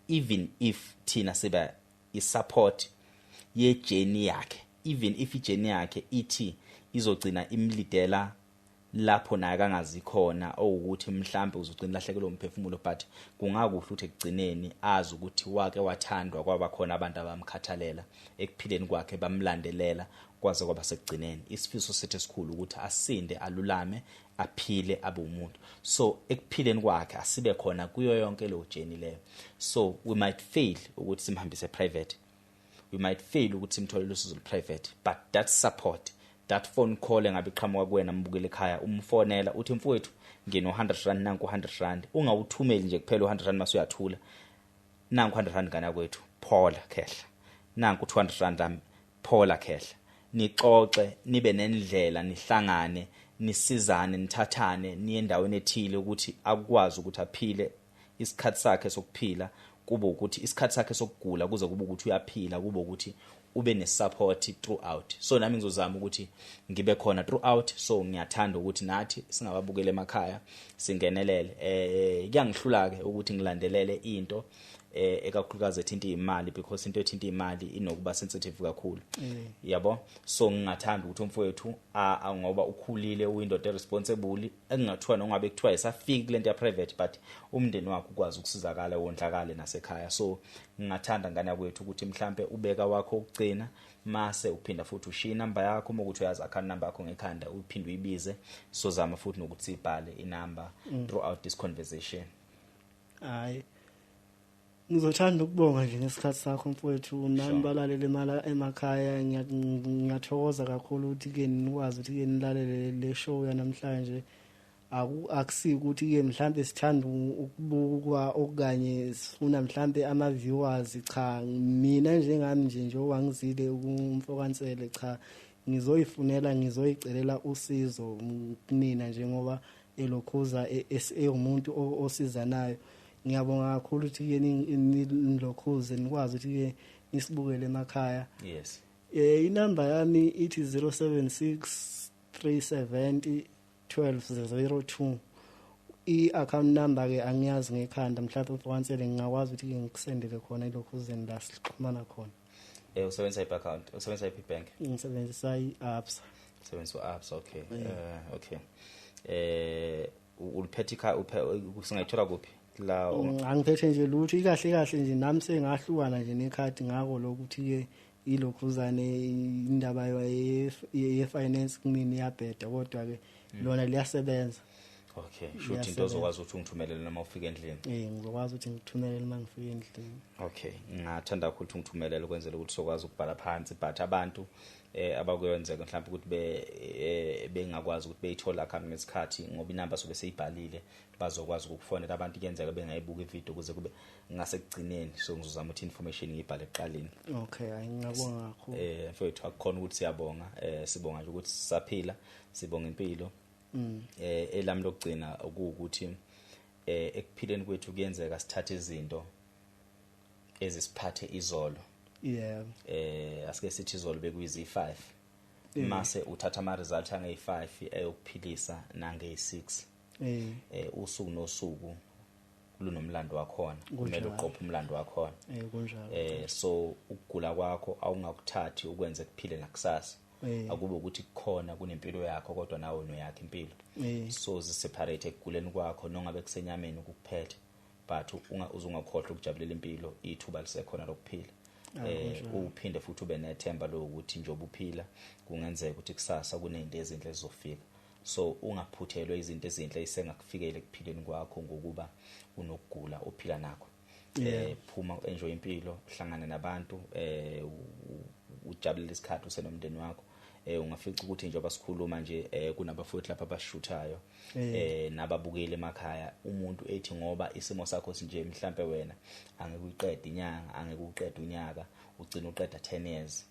even if thina siba isupport ye journey yakhe, even if ijourney yakhe ithi izogcina imlidela lapho naye kangazi khona, owukuthi mhlambe uzogcina lahlekelwe umphefumulo, but kungakuhle ukuthi ekugcineni azi ukuthi wake wathandwa, kwaba khona abantu abamkhathalela ekuphileni kwakhe, bamlandelela kwaze kwaba sekugcineni. Isifiso sethu esikhulu ukuthi asinde, alulame, aphile, abe umuntu. So ekuphileni kwakhe asibe khona kuyo yonke leyo journey leyo. So we might fail ukuthi simhambise private, We might fail ukuthi simtholele usizo private, but that support, that phone call engabe iqhamuka kuwena mbukele ekhaya, umfonela uthi, "Mfowethu, ngino 100 rand, nanku 100 rand." Ungawuthumeli nje kuphela u100 rand mase uyathula. "Nanku 100 rand ngana kwethu, phola khehla. Nanku 200 rand ami, phola khehla." Nixoxe, nibe nendlela, nihlangane, nisizane, nithathane, niye endaweni ethile ukuthi akwazi ukuthi aphile isikhathi sakhe sokuphila, kube ukuthi isikhathi sakhe sokugula kuze kube ukuthi uyaphila, kube ukuthi ube ne-support throughout. So nami ngizozama ukuthi ngibe khona throughout. So ngiyathanda ukuthi nathi singababukela emakhaya singenelele. Kuyangihlula ke ukuthi ngilandelele into ekakhulukazi ethinta imali, because into ethinta imali inokuba sensitive kakhulu, yabo. So ngingathanda ukuthi umfowethu, ngoba ukhulile, uyindoda responsible, engingathiwa nongabe kuthiwa isafiki kulento ya private, but umndeni wakhe ukwazi ukusizakala, wondlakale nasekhaya. So ngingathanda, ngane yakwethu, ukuthi mhlambe ubeka wakho ukugcina, mase uphinda futhi ushiya inamba yakho. Uma ukuthi uyazi account number yakho ngekhanda, uphinde uyibize. Sozama futhi nokuthi sibhale inamba throughout this conversation. Hayi, ngizothanda ukubonga nje ngesikhathi sakho, mfowethu, nani balalele emakhaya. Ngiyathokoza kakhulu ukuthi ke nikwazi ukuthi ke nilalele le show yanamhlanje. Akusiko ukuthi ke mhlambe sithanda ukubukwa okanye sifuna mhlambe ama viewers. Cha, mina njengami nje, njengoba ngizile kumfokansele, cha, ngizoyifunela, ngizoyicelela usizo kunina njengoba elokhuza ewumuntu osizanayo. Ngiyabonga kakhulu ukuthi ke nilokhuze nikwazi ukuthi ke nisibukele emakhaya. Inamba yami ithi 076 370 1202. I-account number ke angiyazi ngekhanda, mhlawumbe mfokansele ngingakwazi ukuthi ke ngikusendele khona ilokhuzeni la sixhumana khona. Usebenzisa iphi account? Usebenzisa iphi bank? Ngisebenzisa i-Absa. Usebenzisa u-Absa, okay. Okay, uliphethe singayithola kuphi la? Angiphethe nje lutho, ikahle kahle nje nami sengahlukana nje nekhadi ngako lokuthi ke ilokhuzane indaba ye-finance kumina iyabheda, kodwa ke lona liyasebenza. Okay, shuthi into ozokwazi ukuthi ungithumelele noma ufika endlini. Ngizokwazi ukuthi ngithumelele uma ngifika endlini. Okay, ngingathanda kakhulu ukuthi ungithumelele ukwenzela ukuthi sokwazi ukubhala phansi, but abantu abakuyenzeka mhlawumbe ukuthi bengakwazi ukuthi beyithole account ngesikhathi, ngoba inamba sobe seyibhalile, bazokwazi ukukufonela. Abantu kuyenzeka bengayibuka ivideo kuze kube ngasekugcineni, so ngizozama ukuthi information ngiyibhale ekuqaleni. Okay, hayi, ngiyabonga kakhulu. Mfowethu, akukhona ukuthi siyabonga, sibonga nje ukuthi sisaphila, sibonga impilo. Elami lokugcina ukuwukuthi ekuphileni kwethu kuyenzeka sithathe izinto ezisiphathe izolo. Asike sithi izolo bekuyizi 5, mase uthatha ama results angeyi5 eyokuphilisa nangeyi6. Usuku nosuku lunomlando wakhona, kumele uqophe umlando wakhona. Kunjalo. So ukugula kwakho awungakuthathi ukwenze kuphile nakusasa. Akube ukuthi kukhona kunempilo yakho, kodwa nawe noyakho impilo. So ziseparate ekuguleni kwakho nongabe kusenyameni ukukuphethe, but uzungakhohlwa ukujabulela impilo, ithuba lisekhona lokuphila. Uphinde futhi ube nethemba lokuthi njengoba uphila kungenzeka ukuthi kusasa kunezinto ezinhle ezizofika. So ungaphuthelwe izinto ezinhle esengakufikela ekuphileni kwakho ngokuba unokugula ophila nakho. Phuma, enjoy impilo, uhlangane nabantu, ujabulele isikhathi usenomndeni wakho. Ungafica ukuthi njengoba sikhuluma nje kunabafowethu lapha abashuthayo nababukeli emakhaya, umuntu ethi ngoba isimo sakho sinje, mhlambe wena angeke uyiqede inyanga, angeke uqede unyaka, ugcina uqeda 10 years,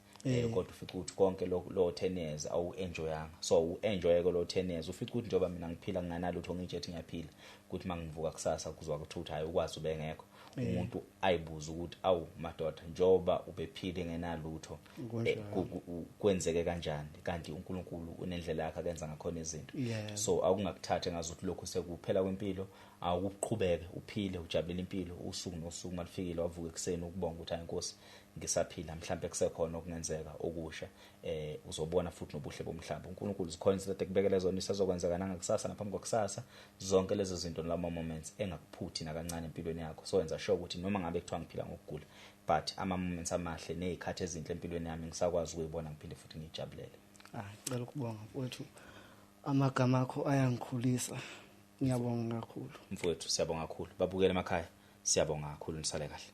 kodwa ufica ukuthi konke lo 10 years awu enjoyanga. So u enjoy ke lo 10 years. Ufica ukuthi njengoba mina ngiphila nginganalutho, ngitshe ngiyaphila, ukuthi mangivuka kusasa kuzwa ukuthi hayi, ukwazi ubengekho umuntu ayibuza ukuthi, "Awu madoda, njoba ubephile ngenalutho, kwenzeke kanjani?" Kanti uNkulunkulu unendlela yakhe akenza ngakhona izinto. So awungakuthatha ngazuthi lokhu sekuphela kwempilo. Awuqhubeke uphile, ujabulele impilo usuku nosuku. Malifikile wavuka ekseni, ukubonga ukuthi, "Hayi Nkosi, ngisaphila, mhlambe kusekhona okungenzeka okusha." Uzobona futhi nobuhle bomhlaba. uNkulunkulu zikhona izinto ekubekele zona, isazokwenzeka nangakusasa naphambi kwakusasa, zonke lezo zinto lama moments engakuphuthi nakancane empilweni yakho. So yenza sure ukuthi noma ngabe kuthiwa ngiphila ngokugula, but ama moments amahle nezikhathi ezinhle empilweni yami ngisakwazi ukuyibona, ngiphinde futhi ngijabulele. Ngicela ukubonga, mfowethu, amagama akho ayangikhulisa, ngiyabonga kakhulu. Mfowethu, siyabonga kakhulu. Babukele emakhaya, siyabonga kakhulu, nisale kahle.